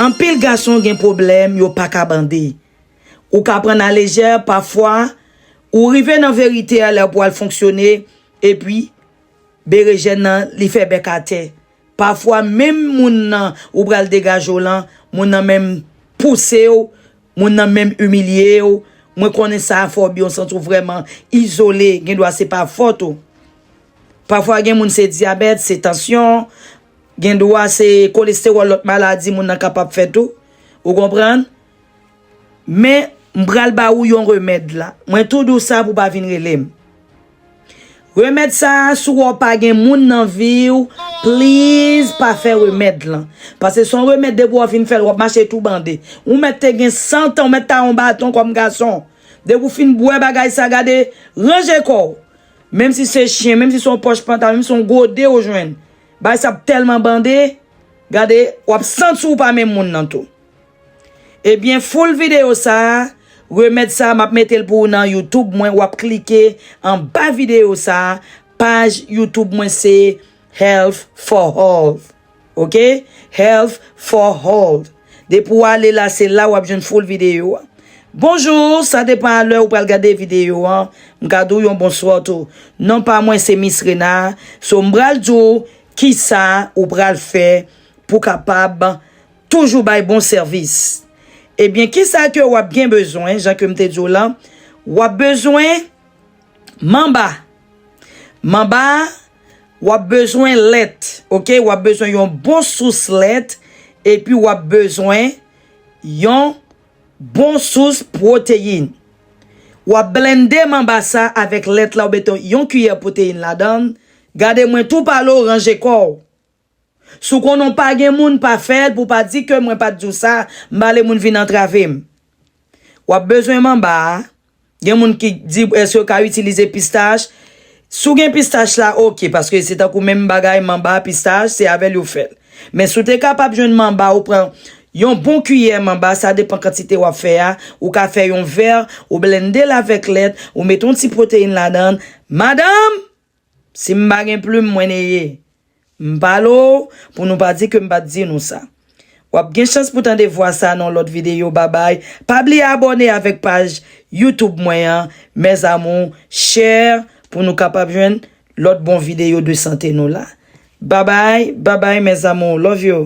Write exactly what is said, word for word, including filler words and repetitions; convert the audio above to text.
Anpil gason gen pwoblèm yo pa ka bande. Ou ka pran a lejè, pafwa ou rive nan verite a lè ou pral fonksyone, epi berejèn nan li fè bèk atè. Pafwa menm moun nan ou pral degaje w lan, moun nan menm pouse w, moun nan menm imilye w. Mwen konnen sa fè w byen, w santi w vrèman izole, gen dwa se pa fòt ou. Pafwa gen moun se dyabèt, se tansyon, gen dwa se kolestewòl, lòt maladi moun nan kapab fè tou. Ou konprann? Men m pral ba ou yon remèd la. Mwen tou di w sa pou w pa vin rele m. Remèd sa a, si w wè w pa gen moun nan vi w, please pa fè remèd lan. Paske se yon remèd depi w fin fè l, w ap mache tou bande. Ou mèt te gen san tan, ou mèt ta yon baton kòm gason. Depi w fin bwè bagay sa, gade, ranje kò w. Menm si se chen, menm si se yon pòch pantalon, menm si se yon gode ou jwenn. Bagay sa ap tèlman bande, gade, w ap santi w pa menm moun nan tou. Ebyen, full videyo sa a, remèd sa a, m ap mete l pou ou nan YouTube mwen, w ap klike anba videyo sa a, paj YouTube mwen se Health for All. Ok? Health for All. Depi w ale la, se la w ap jwenn full videyo a. Bonjou, sa depan a lè ou pral gade videyo an. M ka di w yon bonswa tou. Non pa mwen se Miss Rena. So, m pral di w kisa ou pral fè pou kapab toujou bay bon sèvis. Ebyen, kisa ke w ap gen bezwen, jan ke m te di w lan, w ap bezwen manba. Manba, w ap bezwen lèt, ok? W ap bezwen yon bon sous lèt, epi w ap bezwen yon bon sous pwoteyin. W ap blende manba sa avèk lèt la, ou mete yon kiyè pwoteyin ladan l. Gade mwen tou pale w, ranje kò w. Si w konnen w pa gen moun, pa fè l pou w pa di ke mwen pa t di w sa, m pa vle moun vin antrave m. W ap bezwen manba a. Gen moun ki di, èske yo ka itilize pistach? Si w gen pistach la, ok, paske se tankou menm bagay, manba, pistach, se avè l yo fè l. Men si w te kapab jwenn manba, ou pran yon bon kiyè manba, sa depan kantite w ap fè a, ou ka fè yon vè, ou blende l avèk lèt, ou mete yon ti pwoteyin ladan l. Madanm, si m pa gen plim, mwen neye. M pale w pou nou pa di ke m pa t di nou sa. W ap gen chans pou tande vwa sa nan lòt videyo. Babay. Pa bliye abòne avèk paj YouTube mwen an, mes amours, share pou nou kapab jwenn lòt bon videyo de sante nou la. Babay, babay, mes amours. Love you.